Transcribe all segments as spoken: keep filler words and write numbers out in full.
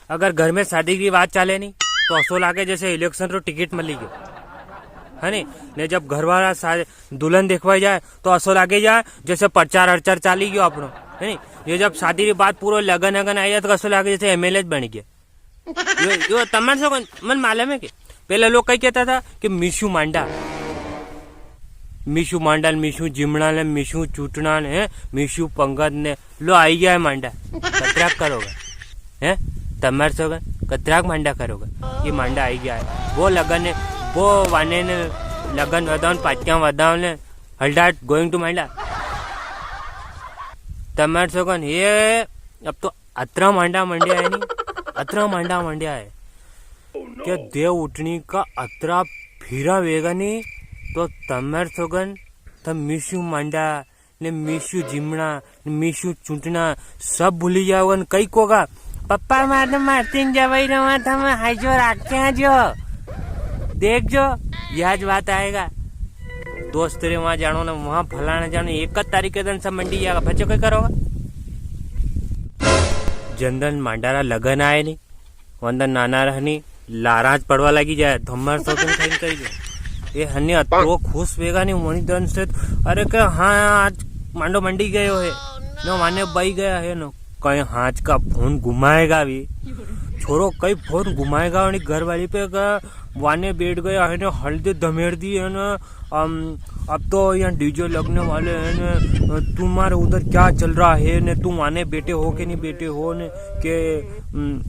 अगर घर में शादी की बात चाले नी, तो असो लागे जैसे इलेक्शन रो टिकट मिली गयो, है नी? ने जब घर वाला सा-, दुल्हन देखवाई जाए, तो असो लागे जाए जैसे प्रचार अरचार चाली गयो अपनो, है नी? ये जब शादी की बात पूरो लगन अगन आई जाए, तो असो लागे जैसे एमएलए बन गया। यो, यो तमार सोगन, मन मालूम है के? पहले लोग कई कहता था कि मीशू मांडा, मीशू मांडा ने, मीशू जिमणा ने, मीशू चूटणा ने, हैं? मीशू पंगत ने, लो आई गया है मांडा। कतराक करोगा? हैं? तमार सोगन, कतराक मांडा करोगा? ये मांडा आई गया है। वो लगन है, वो वाने ने लगन वदावन, पाटियां वदावन ने, हल्डाट going to मांडा। तमार सोगन, ये अब तो अतरा मांडा मंड्या है नी, अतरा मांडा मंड्या है। के देव उठनी का अतरा फिरा वेगा नी, तो तमर सोगन, तम मीशू मांडा, ने मीशू जिमणा, ने मीशू चूंटणा, सब भूली जाओगा ने कई कोगा, "पप्पा, मार तो मारती न जवाई रहा था, मैं हाई जो राख के आ जो। देख जो, याज बात आएगा।" दोस्त रे वहां जानो ने, वहां फलाने जानो, एक तारीख के दिन सब मंडी जाएगा, बच्चों कई करोगा? जन धन मांडारा लगन आए नी, वंदन नाना रहनी, लाराज पड़वा लागी जाए, धम्मर सोचन खाई कही गयो। ये हन्ने अतरो खुश वेगा नी, वणी दन से, अरे के हाँ, आज मांडो मंडी गयो है, न वाने बई गया है न, कई हाथ का फोन घुमाएगा भी, छोरो कई फोन घुमाएगा, वणी घर वाली पे का वाने बैठ गया है न, हल्दी धमेड़ दी है न, हम, अब तो यहाँ डीजे लगने वाले हैं ने, तुम्हारे उधर क्या चल रहा है ने, तुम वाने बैठे हो के नहीं बैठे हो ने, के, उम,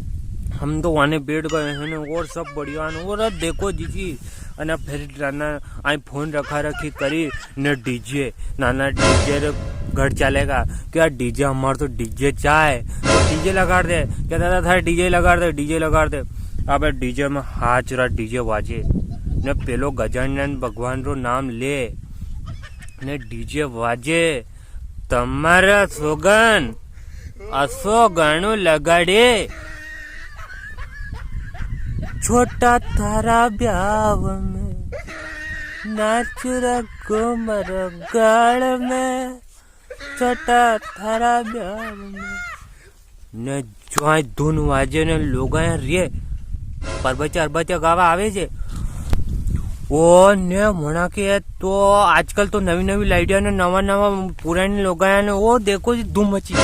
हम तो वाने बैठ गए हैं ने, और सब बढ़िया ने, और अब देखो जीजी, अने फिर नाना आई फोन रखा रखी करी ने डीजे, नाना डीजे रे घर चलेगा, क्या डीजे, हमारे तो डीजे चाहे, तो डीजे लगा दे, क्या दादा था डीजे लगा दे, डीजे लगा दे। अब डीजे में हाथ चुरा डीजे वाजे, ने पेलो गजानन भगवान रो नाम ले, ने डीजे वाजे, तमारा सोगन, असो गाणो लगाड़े। छोटा थारा ब्याव में, नाच रे घूमर गाल में, छोटा थारा ब्याव में। ने जो आई धुन वाजे ने लोगा रे परबचा अरबचा गावा आवे जे। ओ ने मना के तो आजकल तो नवी नवी लाइडिया ने नवा नवा पुरानी लोगा ने ओ देखो जी धूम मची।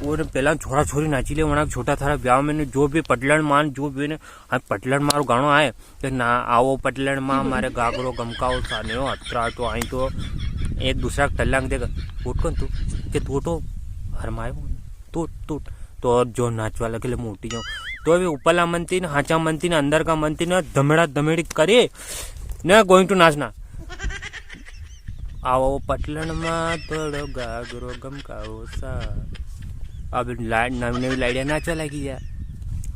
ओ ने पेला छोरा छोरी नाची ले, वणा छोटा थारा ब्याव में ने जो भी पटलण मान जो भी ने, हाँ, पटलण मारो गाणो आए। के ना आवो पटलण माँ, मारे गागरो गमकाओ सा ने हो, अतरा तो आई तो एक दूसरा के टल्लांग देगा। उठ कौन तू? के तू उठो, हरमायो, तू उठ, तू उठ। तो जो नाचवा लगे ले मोटी जाऊं। तो भी ऊपरला मनती ने, हाचा मनती ने, अंदर का मनती ने, धमेड़ा धमेड़ी करे, ने going to नाचना। आओ पटलण माँ थोड़ो गागरो गमकाओ सा। अब ला-, नवी नवी लाड़िया नाचवा लागी जा।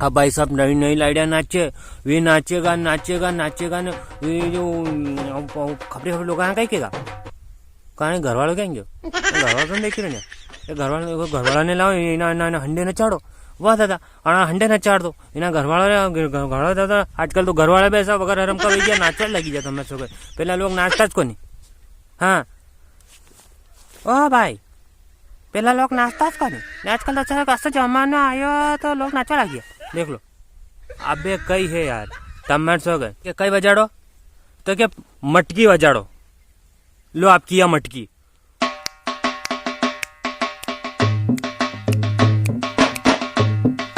अब भाई साहब नवी नवी लाड़िया नाचे, वे नाचेगा, नाचेगा, नाचेगा ने, वे जो, अम, अम, खपरे खपरे लोग आया कई केगा? काने घर वालों कहेंगे? घर वालों तो देख रहे हैं। ये घर वाले, घर वाला ने लाओ, ये ना, ना, ना, हंडे ने चाड़ो। वाह दादा, अणा हंडे ने चाड़ दो। इना घर वाला रे, घर, घर, घर वाला दादा, आजकल तो घर वाला भी ऐसा वगर हरम का हो गया, नाचवा लगी जाता मैं सो गए। पहला लोग नाचता ज कोनी। हाँ। ओ भाई, पेला लोग नाचता ज कोनी। ने आजकल तो अच्छा असो जमानो आयो तो लोग नाचवा लग गया। देख लो। अबे कई है यार, तमर सो गए। के कई बजाड़ो? तो के मटकी बजाड़ो। लो आपकी या मटकी।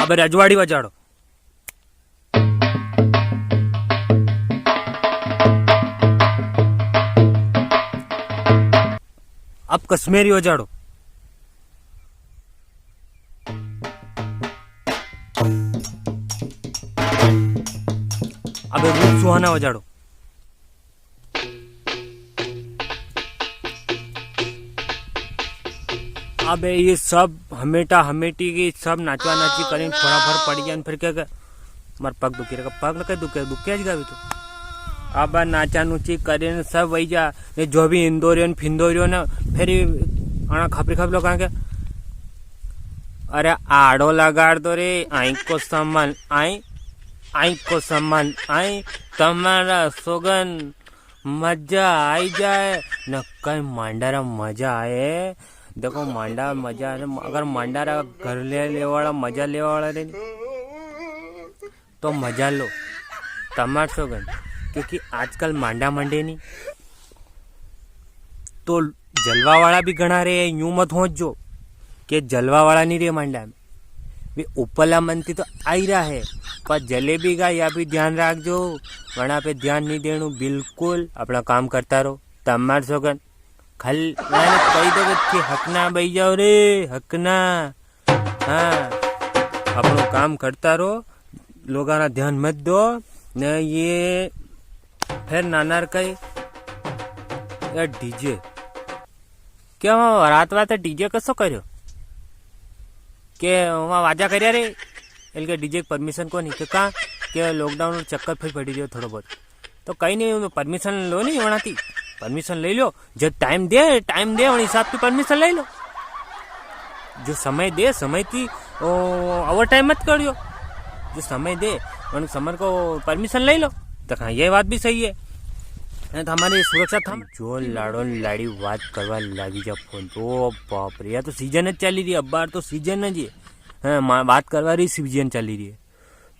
अबे रजवाड़ी बजाड़ो। अब कश्मीरी बजाड़ो। अबे रूप सुहाना बजाड़ो। अबे ये सब हमेटा हमेटी की सब नाचवा नाची करीन फोड़ा फोड़ पड़ गया। फिर क्या, क्या? मार पग दुखी रहा, पग न कहीं दुखे, दुखे आज गावी तो। अब नाचा नुची करीन सब वही जा, ने जो भी इंदौरियो ने फिंदौरियो ने, फिर ये आना खपरी खप लोग आके, अरे आड़ो लगाड़ दो रे, आई को सामान, आई, आई को सामान, आई, तमारा सोगन। मजा आई जाए, न कई मांडारा मजा आए, देखो, मांडा मजा है, अगर मांडा रा घर ले, लेवा वाला, मजा लेवा वाला रे, तो मजा लो, तमार सोगन, क्योंकि आजकल मांडा मंडे नी, तो जलवा वाला भी घणा रे, यूं मत होच जो के जलवा वाला नी रे मांडा में। वे उपला मन थी तो आई रहा है, पर जलेबी का या भी ध्यान राख जो, वणा पे ध्यान नी देणू बिल्कुल, अपना काम करता रो, तमार सोगन। खल, मैंने कही दो कि हकना बई जाओ रे, हकना। हाँ, अपनो काम करता रो, लोगां रा ध्यान मत दो। ने ये फिर नानार कई, या डीजे। क्या वहाँ रात रात डीजे कसो कर्यो? के वहाँ वाजा कर्या रे? इनके डीजे की परमिशन कोनी। के का? के लॉकडाउन रो चक्कर फिर पड़ी रह्यो थोड़ो बहुत। तो कई नी, permission लो नी वणा ती, permission ले लो, जो time दे, time दे, वणी हिसाब की permission ले लो। जो समय दे, समय ती, ओ, over time मत करियो। जो समय दे, वण समय को permission ले लो। तो हाँ, ये बात भी सही है। नी तो हमारी सुरक्षा थम। जो लाड़ो ने लाड़ी बात करवा लागी जा फोन पे, ओ बाप रे, या तो season ज चाली री है, अबार तो season ज है। हाँ, मा-, बात करवा री season चाली री है।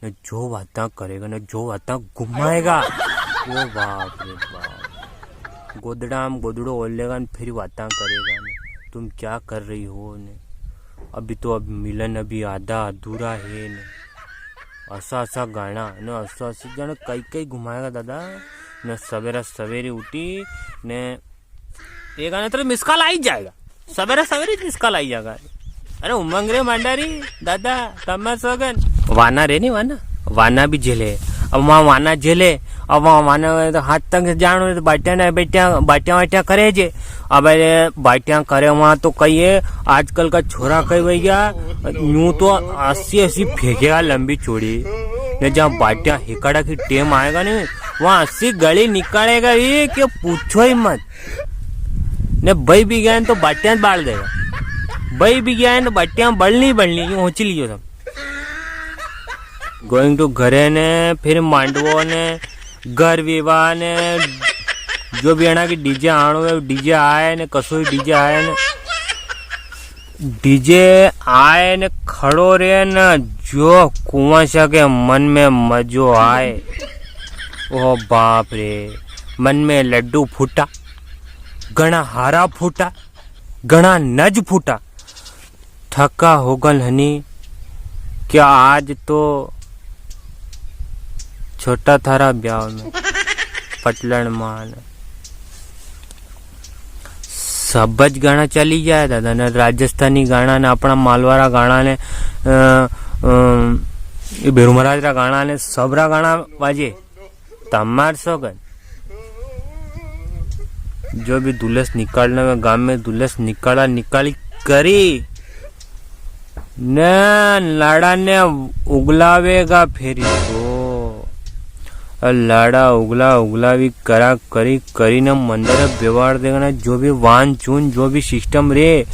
ने जो बातां करेगा, ने जो बातां घुमाएगा, ओ बाप रे बाप। गोदड़ा में गोदड़ो ओलेगा ने फिर बातां करेगा ने, "तुम क्या कर रही हो?" ने, "अभी तो अब मिलन अभी आधा अधूरा है" ने, असा असा गाना ने असा असा जाने कई कई घुमाएगा दादा। ने सवेरा सवेरे उठी ने एक आने तो miss call आई जाएगा, सवेरे सवेरे miss call आई जाएगा। अरे उमंग रे मांडारी, दादा, तमार सोगन। वाना रे नी वाना, वाना भी झेले। अब वहाँ वाना झेले, अब वहाँ वाना में तो हाथ तक जानो तो बाटियां ना, बाटियां, बाटियां, बाटियां करे जे। अब अरे बाटियां करे वहाँ तो कहिए, आजकल का छोरा कही भैया, यूं तो अस्सी अस्सी फेंकेगा लंबी चौड़ी। ने जहाँ बाटियां हिकड़ा की टेम आएगा नी, वहाँ अस्सी गली निकालेगा ही कि पूछो ही मत। ने बई भी गया ने तो बाटियां बाल देगा। बई भी गया ने तो बाटियां बलनी बलनी, यूं होची लियो सब। Going to घरे ने, फिर मांडवो ने, घर विवाह ने, जो भी अणा की डीजे आणो है, डीजे आए ने, कसोई डीजे आए ने। डीजे आए ने खड़ो रे ने, जो कुंवासा के मन में मजो आए। ओ बाप रे, मन में लड्डू फूटा, घणा हारा फूटा, घणा नज फूटा। थका होगल हनी, क्या आज तो छोटा थारा ब्याव में पटलण मान। सब ज गाना चली जाए दादा, ने राजस्थानी गाना ने, अपना मालवा रा गाना ने, अ, अ, ये भेरू महाराज रा गाना ने, सब रा गाना बाजे। तमार सोगन। जो भी दुलस निकालना में, गाम में दुलस निकाला निकाली करी। ने लाड़ा ने उगलावेगा फेरी तो। अ लाड़ा उगला उगलावी करा करी करी ने मंदिर व्यवहार देखना, जो भी वान चून, जो भी system रे,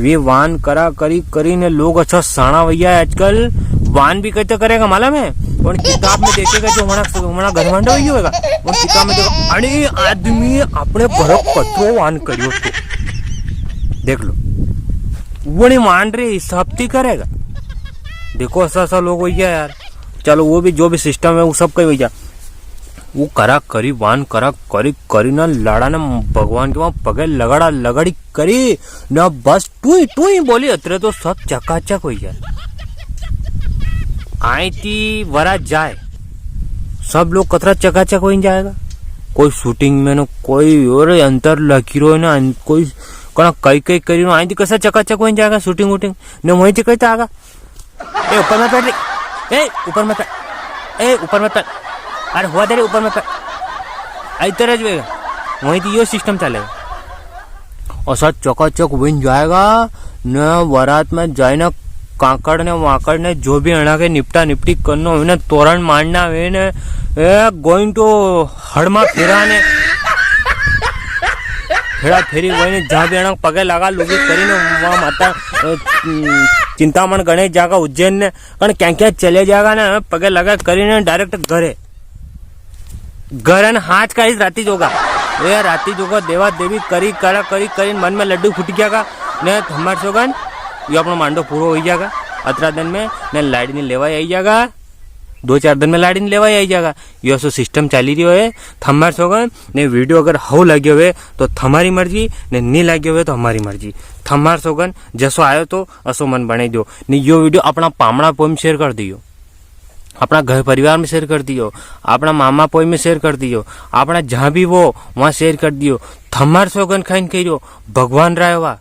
वे वान करा करी करी ने लोग अच्छा साणा वैया है आजकल। वान भी कहते करेगा मालूम है? उन किताब में देखेगा जो हमारा, हमारा घर मांडो ही होएगा। उन किताब में देखो, अरे आदमी अपने घर कतरो वान करियो तो। देख लो। वो नहीं मान रहे, हिसाब ती करेगा। देखो, ऐसा, ऐसा लोग हो गया यार। चलो, वो भी, जो भी system है, वो सब कहीं हो गया। वो करा करी, वान करा करी, करी ना लाड़ा ने भगवान के वहाँ पगे लगड़ा लगड़ी करी ना, बस टुई टुई बोली, अतरे तो सब चकाचक हो जाए। आई ती वरा जाए, सब लोग कतरा चकाचक हो जाएगा। कोई shooting में ना, कोई और अंतर लकीरो है ना, अन-, कोई कना कई कई करी ना, आई ती कसा चकाचक हो जाएगा shooting वूटिंग ने, वहीं ती कहता आगा। ए, ऊपर मत बैठ रे। ए, ऊपर मत बैठ। ए, ऊपर मत बैठ। अरे, हुआ दे रे, ऊपर मत बैठ। इधर है जो है। वहीं तो यो system चलेगा। और सब चकाचक बन जाएगा। न बारात में जाए न कांकड़ ने वांकड़ ने जो भी अणा के निपटा निपटी करनो हो ने, तोरण मारना हो ने, ए, going to हड़मा फेरा ने। फेरा फेरी वही ने, जहाँ भी अणा पगे लगा लुगी करी ने, वहाँ माता, अ, चिंतामण गणेश जागा उज्जैन ने, कण क्या क्या चले जाएगा ना, पगे लगा करी ने direct घरे। घर ने हाथ का इस राती जोगा। ए राती जोगा देवा देवी करी, करा करी, करी, मन में लड्डू फूट गया का। ने थमार सोगन, यो अपनो मांडो पूरो होई जागा अतरा दिन में, ने लाड़ी ने लेवा आई जागा, दो चार दिन में लाड़ी ने लेवा आई जागा। यो असो system चाली रियो है। थमार सोगन, ने video अगर हव लाग्यो हुए तो थमारी मर्जी, ने नी लाग्यो हुए तो हमारी मर्जी। थमार सोगन, जसो आयो तो असो मन बनाई दो। ने यो video अपना पामणा पोय में share कर दियो, अपना घर परिवार में share कर दियो, अपना मामा पोय में share कर दियो, अपना जहाँ भी वो वहाँ share कर दियो। थमार सोगन खाइन कह रियो, भगवान रायवा,